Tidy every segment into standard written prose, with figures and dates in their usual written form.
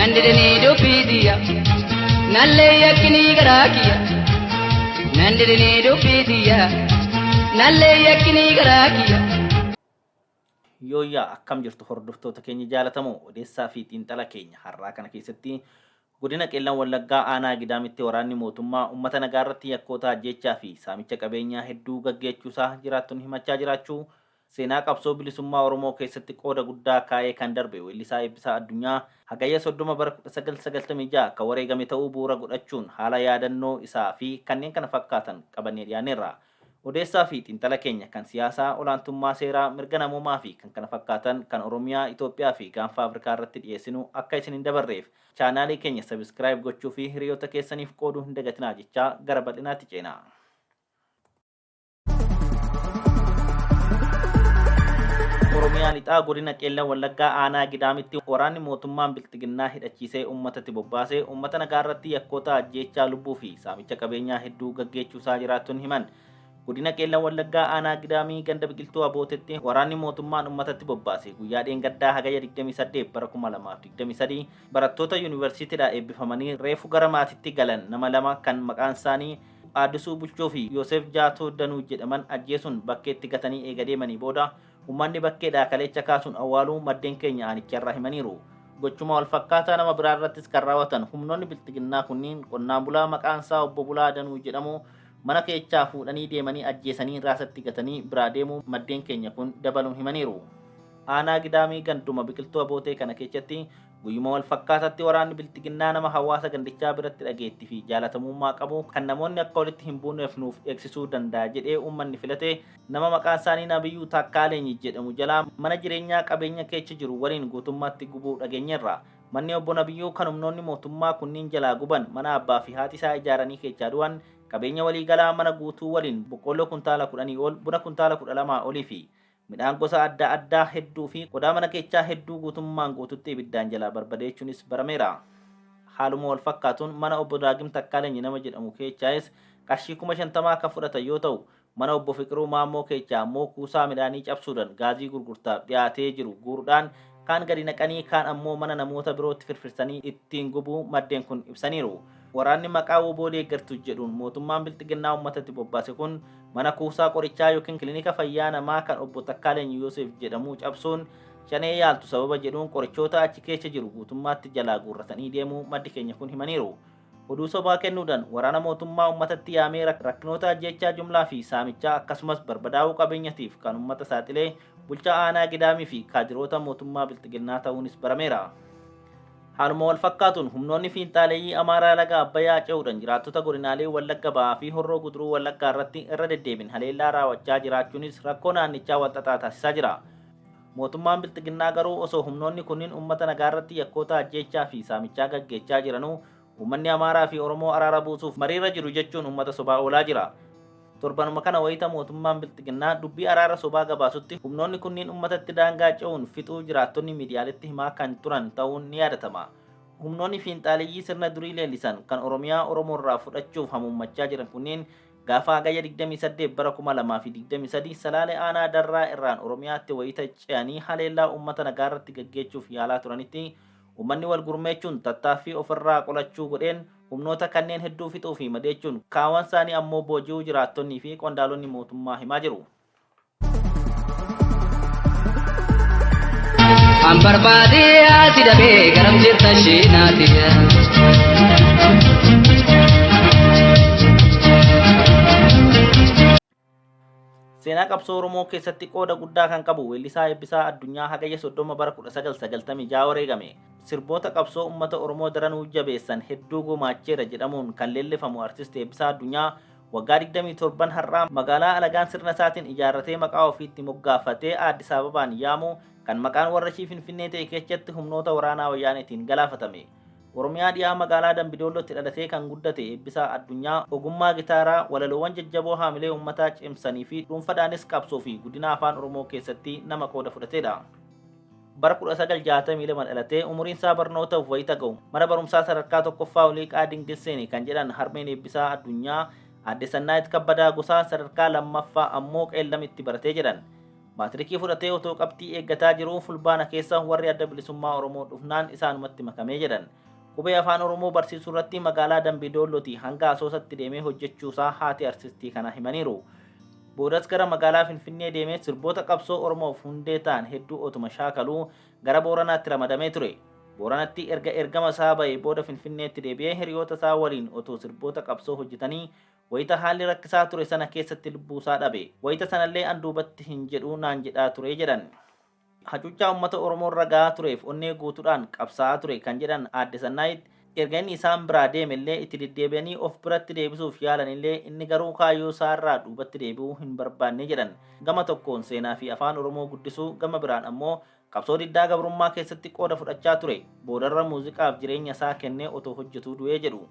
Nan didanii dubbii tiyya nallee yakkinii garaa kiyya. Nan didanii dubbii tiyya nallee yakkinii garaa kiyya. Yooyyaa, akkam jirtu hordoftoota keenya jaalatamoo? Odeessaa fi xiinxala keenya har'aa kana keessatti godina Qeellam Wallaggaa aanaa Gidaamitti waraanni mootummaa uummata nagaa irratti yakkoota ajjeechaa fi saamicha qabeenyaa hedduu gaggeechuusaa jiraattonni himachaa jiraachuu, seenaa qabsoo bilisummaa Oromoo keessatti qooda guddaa kaa'ee kan darbe weellisaa Eebbisaa Addunyaa Hagayya 30 bara 1996 akka wareegame ta'uu bu'uura godhachuun haala yaadannoo isaa fi kanneen kana fakkaatan qabannee dhiyaanneerra. Odeessaa fi xiinxala keenya kan siyaasaa, olaantummaa seeraa, mirga namoomaa fi kan kana fakkaatan kan Oromiyaa, Itoophiyaa fi gaanfa Afrikaa irratti dhiyeessinu akka isin hin dabarreef chaanaalii keenya subscribe gochuu fi hiriyoota keessaniif qooduu hin dagatinaa jechaa gara bal'inaatti ceena. Oromiyaa lixaa godina Qeellam Wallaggaa aanaa Gidaamitti waraanni mootummaan Bilxiginnaa hidhachiisee uummatatti bobbaasee uummata nagaa irratti yakkoota ajjeechaa lubbuu fi saamicha qabeenyaa hedduu gaggeechuusaa jiraattonni himan. Godina Qeellam Wallaggaa aanaa Gidaamii ganda biqiltuu Abootetti waraanni mootummaan uummatatti bobbaase guyyaa dheengaddaa Hagayya 28 bara 2023 barattoota yuunivarsiitiidhaa eebbifamanii reefu gara maatiitti galan nama lama kan maqaan isaanii Addisuu Bulchoo fi Yoosef Jaatoo Danuu jedhaman ajjeesuun bakkeetti gatanii eega deemanii booda uummanni bakkeedhaa kaleecha kaasuun awwaaluu maddeen keenya aanicharraa himaniiru. Gochuma walfakkaataa nama biraa irrattis kan raawwatan humnoonni Bilxiginnaa kunniin qonnaan bulaa maqaan isaa obbo Bulaa Danuu jedhamu mana keechaa fuudhanii deemanii ajjeesanii raasatti gatanii biraa deemuu maddeen keenya kun dabaluun himaniiru. Aanaa Gidaamii ganduma biqiltuu Abootee kana keessatti guyyuma walfakkaataatti waraanni Bilxiginnaa nama hawaasa gandichaa biratti dhageettii fi jaalatamummaa qabu kan namoonni akka walitti hin buuneef nuuf eegsisuu danda'a jedhee uummanni filate nama maqaan isaanii Nabiyyuu Takkaaleenyi jedhamu jalaa mana jireenyaa qabeenya keessa jiru waliin guutummaatti gubuu dhageenyeerra. Manni obbo Nabiyyuu kan humnoonni mootummaa kunniin jalaa guban mana abbaa fi haati isaa ijaaranii keessaa du'an qabeenya waliigalaa mana guutuu waliin boqqoolloo kuntaala 10 ol, buna kuntaala 12 olii fi midhaan gosa adda addaa hedduu fi qodaa mana keessaa hedduu guutummaan guututti ibiddaan jalaa barbadeechuunis barameera. Haaluma wal fakkaatuun mana obbo Daagim Takkaaleenyi nama jedhamu keechaayis qarshii 50,000 akka fudhatan yoo ta'u, mana obbo Fiqiruu Maammoo keechaa ammoo kuusaa midhaanii cabsuudhaan gaazii gurgurtaaf dhiyaatee jiru guuruudhaan kaan gadi naqanii kaan ammoo mana namoota birootti firfirsanii ittiin gubuu maddeen kun ibsaniiru. Waraanni maqaa WBO deeggartu jedhuun mootummaan Bilxiginnaa uummatatti bobbaase kun mana kuusaa qorichaa yookiin kilinika fayyaa namaa kan obbo Takkaaleenyi Yoosef jedhamu cabsuun shanee yaaltu sababa jedhuun qorichoota achi keessa jiru guutummaatti jalaa guurratanii deemuu maddi keenya kun himaniiru. Oduu sobaa kennuudhaan waraana mootummaa uummatatti yaamee rakkinoota ajjeechaa jumlaa fi saamichaa akkasumas barbadaa'uu qabeenyatiif kan uummata saaxilee bulchaa aanaa Gidaamii fi kaadiroota mootummaa Bilxiginnaa ta'uunis barameera. Haaluma wal fakkaatuun humnoonni fiinxaaleeyyii Amaaraa laga Abbayyaa ce'uudhaan jiraattota godinaalee Wallagga Ba'aa fi Horroo Guduruu Wallaggaa irratti irra deddeebiin haleellaa raawwachaa jiraachuunis rakkoo naannichaa walxaxaa taasisaa jira. Mootummaan Bilxiginnaa garuu osoo humnoonni kunniin uummata nagaa irratti yakkoota ajjeechaa fi saamichaa gaggeechaa jiranuu uummanni Amaaraa fi Oromoo araara buusuuf mariirra jiru jechuun uummata sobaa oolaa jira. Torbanuma kana wayita mootummaan Bilxiginnaa dubbii araara sobaa gabaasutti humnoonni kunniin uummatatti daangaa ce'uun fixuu jiraattonni miidiyaaletti himaa kan turan ta'uun ni yaadatama. Humnoonni fiinxaaleeyyii sirna durii leellisan kan Oromiyaa Oromoorraa fudhachuuf hamuummachaa jiran kunniin gaafa Hagayya 28 bara 2023 Salaalee aanaa Darraa irraan Oromiyaatti wayita ce'anii haleellaa uummata nagaa irratti gaggeechuuf yaalaa turanitti uummanni wal gurmeechuun tattaaffii ofirraa qolachuu godheen humnoota kanneen hedduu fixuu fi madeechuun kaawwan isaanii ammoo booji'uu jiraattonnii fi qondaalonni mootummaa himaa jiru. An barbaadee ati dhabee garam jirta isheenaati. Seenaa qabsoo Oromoo keessatti qooda guddaa kan qabu weellisaa Eebbisaa Addunyaa Hagayya 30 bara 1996 wareegame. Sirboota qabsoo uummata Oromoo daranuu jabeessan hedduu gumaacheera jedhamuun kan leellifamu Artist Eebbisaa Addunyaa waggaa 27 har'aa magaalaa alagaan sirna isaatiin ijaarratee maqaa ofiitti moggaafatee Addis Ababaan yaamu kan maqaan warra ishii Finfinnee ta'e keessatti humnoota waraanaa wayyaaneetiin galaafatame. Oromiyaa dhiyaa magaalaa Dambidollootti dhalatee kan guddate Eebbisaa Addunyaa ogummaa gitaaraa, walaloowwan jajjaboo haamilee uummataa cimsanii fi dhuunfadhaanis qabsoo fi guddina afaan Oromoo keessatti nama qooda fudhatedha. Bara 1962 dhalatee umuriin isaa barnootaaf wayita ga'u mana barumsaa sadarkaa tokkoffaa Oliiqaa Dingil seene kan jedhan harmeen Eebbisaa Addunyaa Aadde Sannaayit Kabbadaa Gosaa sadarkaa lammaffaa ammoo Qeellamitti baratee jedhan. Maatirikii fudhatee otoo qabxii eeggataa jiruu Fulbaana keessa warri Adda Bilisummaa Oromoo dhufnaan isaanumatti makamee jedhan. Qubee Afaan Oromoo barsiisuu irratti magaalaa Dambi Doollootii hanga Asoosatti deemee hojjechuusaa haati artistii kanaa himaniiru. Boodas gara magaalaa Finfinnee deemee sirboota qabsoo Oromoof hundee ta'an hedduu otuma shaakaluu gara Booranaatti ramadamee ture. Booranatti erga ergama isaa ba'ee booda Finfinneetti deebi'ee hiriyoota isaa waliin otoo sirboota qabsoo hojjetanii wayita haalli rakkisaa ture sana keessatti lubbuusaa dhabe. Wayita sanallee an duubatti hin jedhu naan jedhaa ture jedhan. Hacuuccaa uummata Oromoo irra gahaa tureef onnee guutuudhaan qabsaa'aa ture kan jedhan Aadde Sannaayit, erga inni isaan biraa deemellee itti deddeebi'anii of biratti deebisuuf yaalanillee inni garuu kaayyoo isaa irraa duubatti deebi'uu hin barbaanne jedhan. Gama tokkoon seenaa fi afaan Oromoo guddisuu gama biraan ammoo qabsoo diddaa gabrummaa keessatti qooda fudhachaa ture. Boodarra muuziqaaf jireenya isaa kennee otoo hojjetuu du'ee jedhu.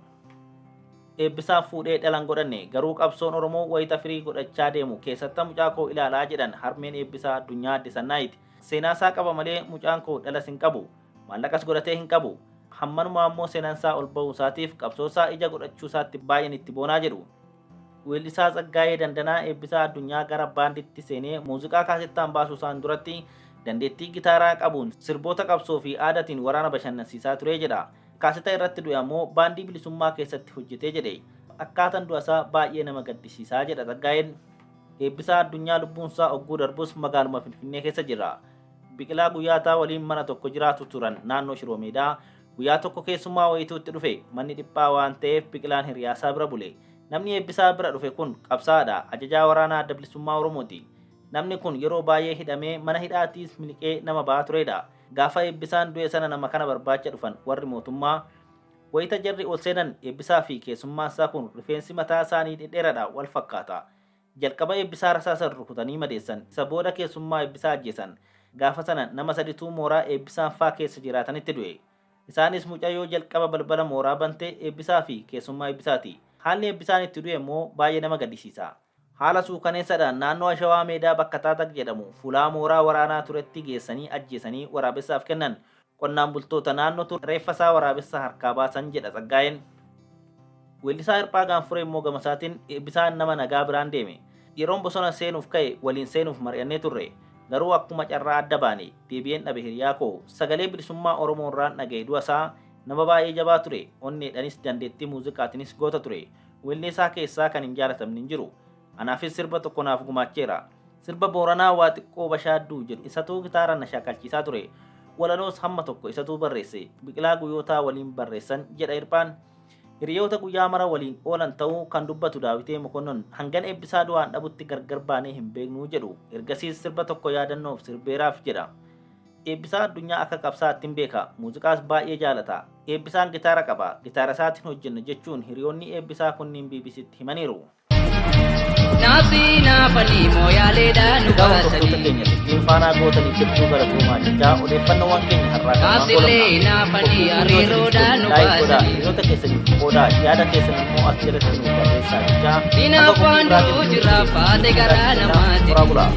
Eebbisaaf fuudhee dhala hin godhanne. Garuu qabsoon Oromoo wayita firii godhachaa deemu keessattan mucaa koo ilaalaa jedhan harmeen Eebbisaa Addunyaa Aadde Sannaayit. Seenaasaa qaba malee mucaan koo dhalas hin qabu. Maallaqas godhatee hin qabu. Hammanumaa immoo seenansaa ol bahuusaatiif qabsoosaa ija godhachuusaatti baay'een itti boonaa jedhu. Weellisaa Tsaggaayee Dandanaa Eebbisaa Addunyaa gara baanditti seenee muuziqaa kaasettaan baasuusaan duratti dandeettii gitaaraa qabuun sirboota qabsoo fi aadaatiin waraana bashannansiisaa ture jedha. Kaaseta irratti du'e ammoo baandii bilisummaa keessatti hojjete jedhe. Akkaatan du'asaa baay'ee nama gaddisiisaa jedha Tsaggaayeen. Eebbisaa Addunyaa lubbuunsaa ogguu darbus magaaluma Finfinnee keessa jira. Biqilaa Guyyaataa waliin mana tokko jiraatu turan naannoo Shiroo Meedaa. Guyyaa tokko keessummaa wayiitu itti dhufe. Manni dhiphaa waan ta'eef Biqilaan hiriyaasaa bira bule. Namni Eebbisaa bira dhufe kun qabsaa'aadha. Ajajaa waraanaa Adda Bilisummaa Oromooti. Namni kun yeroo baay'ee hidhamee mana hidhaatiis miliqee nama ba'aa tureedha. Gaafa Eebbisaan du'e sana nama kana barbaacha dhufan warri mootummaa. Wayita jarri ol seenan Eebbisaa fi keessummaansaa kun rifeensi mataa isaanii dhedheeradha wal fakkaata. Jalqaba Eebbisaa rasaasan rukutanii madeessan. Isa booda keessummaa Eebbisaa ajjeesan. Gaafa sana nama sadituu mooraa Eebbisaan faa keessa jiraatanitti du'e. Isaanis mucayyoo jalqaba balbala mooraa bante Eebbisaa fi keessummaa Eebbisaati. Haalli Eebbisaan itti du'e immoo baay'ee nama gaddisiisa. Haala suukaneessadhaan naannoo Ashawaa Meedaa bakka Taaxaq jedhamu fulaa mooraa waraanaa turetti geessanii ajjeesanii waraabessaaf kennan. Qonnaan bultoota naannootu reeffasaa waraabessa harkaa baasan jedha Tsaggaayeen. Weellisaa Hirphaa Gaanfuree immoo gamasaatiin Eebbisaan nama nagaa biraan deeme. Yeroon bosona seenuuf ka'e waliin seenuuf mari'annee turre. Garuu akkuma carraa adda baane. Deebi'een dhabe hiriyaa koo. Sagalee Bilisummaa Oromoorraan dhaga'e du'asaa. Nama baay'ee jabaa ture. Onneedhanis dandeettii muuziqaatinis goota ture. Weelleesaa keessaa kan hin jaalatamne hin jiru. Anaafis sirba tokko naaf gumaacheera. Sirba Booranaa Waa Xiqqoo Bashaadduu jedhu isatuu gitaaraan na shaakalchiisaa ture. Walaloos hamma tokko isatuu barreesse. Biqilaa Guyyootaa waliin barreessan, jedha Hirphaan. Hiriyoota guyyaa mara waliin oolan ta'uu kan dubbatu Daawitee Mokonnon, hangan Eebbisaa du'aan dhabutti gargar baanee hin beeknu jedhu. Ergasiis sirba tokko yaadannoof sirbeeraaf jedha. Eebbisaa Addunyaa akka qabsaa'aattin beeka. Muuziqaas baay'ee jaalata. Eebbisaan gitaara qaba. Gitaarasaatiin hojjenna jechuun hiriyoonni Eebbisaa kunniin BBCtti himaniiru. Naafii naafanii mooyaaleedhaa nu Egaa hordoftoota baasanii. keenya turtiin faanaa gootaniif hedduu galatoomaa jechaa odeeffannoowwan keenya har'aa kanumaan Naafillee goolabna. naafanii Qophiin kun yoo isinitti hariiroodhaa tole nu laayik godhaa, baasanii. hiriyoota keessaniif qoodaa, yaada keessan immoo as jalatti nuuf barreessaa jechaa hanga qophii Hinaaffaan biraatiin du'u walitti jira deebinu faate nagaa garaa jenna. namaati. Horaa bulaa.